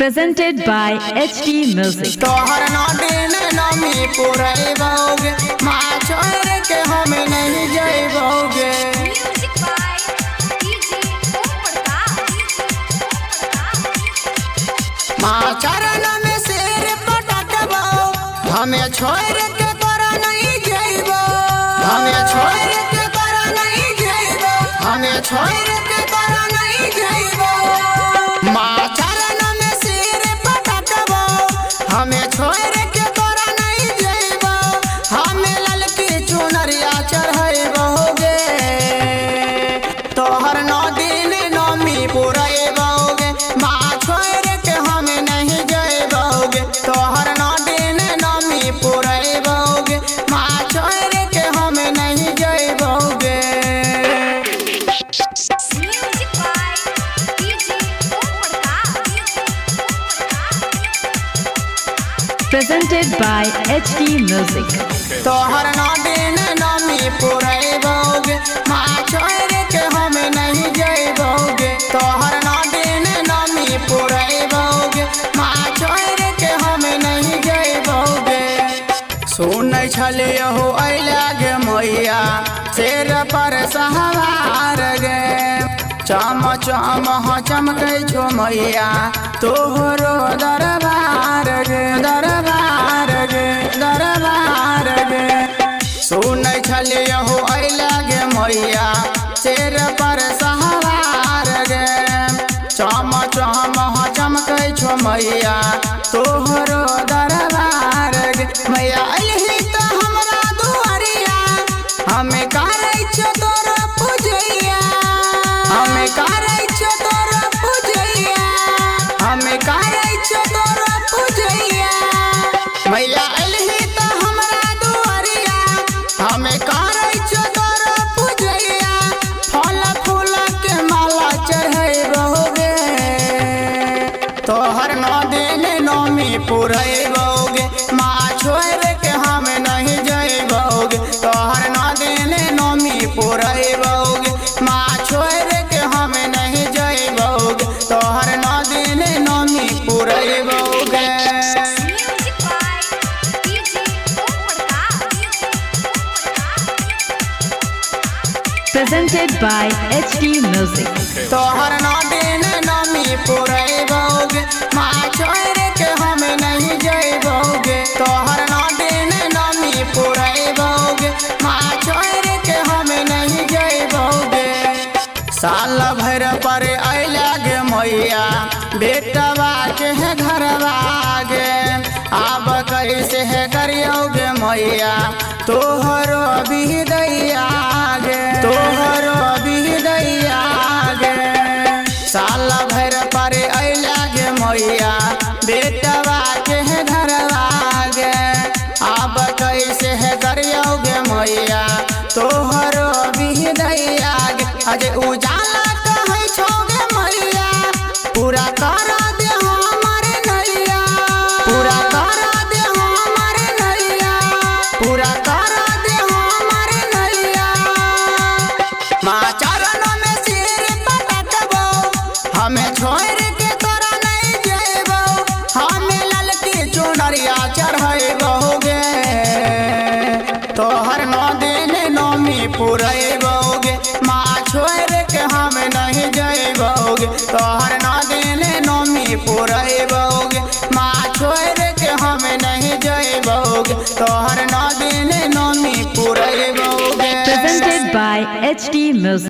Presented by HD Music. तोहर नौ दिन नमी पुरैबोगे, माँ छोड़ के हम नहीं जइबोगे। Music by DJ Om Prakash. माँ चरण में सिर पटकबो, हमें छोड़ के तोरा नहीं जइबो। हमें छोड़ के तोरा नहीं जइबो, हमें छोड़ के तोरा नहीं जइबो। माँ चरण में सिर पटकबो, हमें छोड़ के तोरा नहीं जइबो। हमें ललकी चुनरिया चढ़ैबोगे, तोहर नौ दिन नौमी पुरैबोगे। माँ छोड़ के हम नहीं जइबोगे, तोहर नौ दिन नौमी पुरैबोगे। माँ छोड़ के हम नहीं जइबोगे। Music by DJ Om Prakash. Presented by HD Music. तोहर नौ दिन नौमी पुरैबोगे, माँ छोड़ के हम नहीं जइबोगे। तोहर नौ दिन नौमी पुरैबोगे, माँ छोड़ के हम नहीं जइबोगे। सुनै छलियो हो अइला गे मैया, शेर पर सवार गे। चम चम हो चमकै छो मैया, तोहरो दरबार गे, दरबार गे, दरबार गे। सुनै छलियो हो अइला गे मैया, शेर पर सवार गे। चम चम हो चमकै छो मैया, तोहरो दरबार गे। मैया अइलही त हमरा दुआरिया, हमे करै छो तोर पूजैया। हमे करै छो तोर पूजैया, हमे करै छो तोर पूजैया। मैया अइलही त हमरा दुआरिया, हमे करै छो तोर पूजैया। फल फूल के माला चढ़ैबोगे, तोहर नौ दिन नौमी पुरैबोगे। माँ छोड़ के हम नहीं जइबोगे, तोहर नौ दिन नौमी पुरैबोगे। माँ छोड़ के हम नहीं जइबोगे, तोहर नौ दिन नौमी पुरैबोगे। Music by DJ Om Prakash. Presented by HD Music. तोहर नौ दिन नौमी पुरैबोगे, माँ छोड़ के हम नहीं जइबोगे। तोहर नौ दिन नौमी पुरैबोगे, माँ छोड़ के हम नहीं जइबोगे। साल भर पर अइला गे मैया, बेटवा के है घरवा गे। आब कैसे है करियोगे मैया, तोहरो बिदैया गे, तोहरो बिदैया गे। साल भर पर अइला गे मैया, बेटवा के है घरवा गे। आब कैसे है करियोगे मैया, तोहरो बिदैया गे। अजय उजाला कहै छौगे मैया, पूरा कर दे हमर नैया। पूरा कर दे हमर नैया, पूरा कर दे हमर नैया। माँ चरण में सिर पटकबो, हमें छोड़ के तोरा नहीं जइबो। हमें ललकी चुनरिया चढ़ैबोगे, तोहर नौ दिन नौमी पुरैबोगे। माँ छोड़ के हम नहीं जइबोगे, तोहर नौ दिन नौमी पुरैबोगे। माँ छोड़ के हम नहीं जइबोगे, तोहर नौ दिन नौमी पुरैबोगे। Presented by HD Music.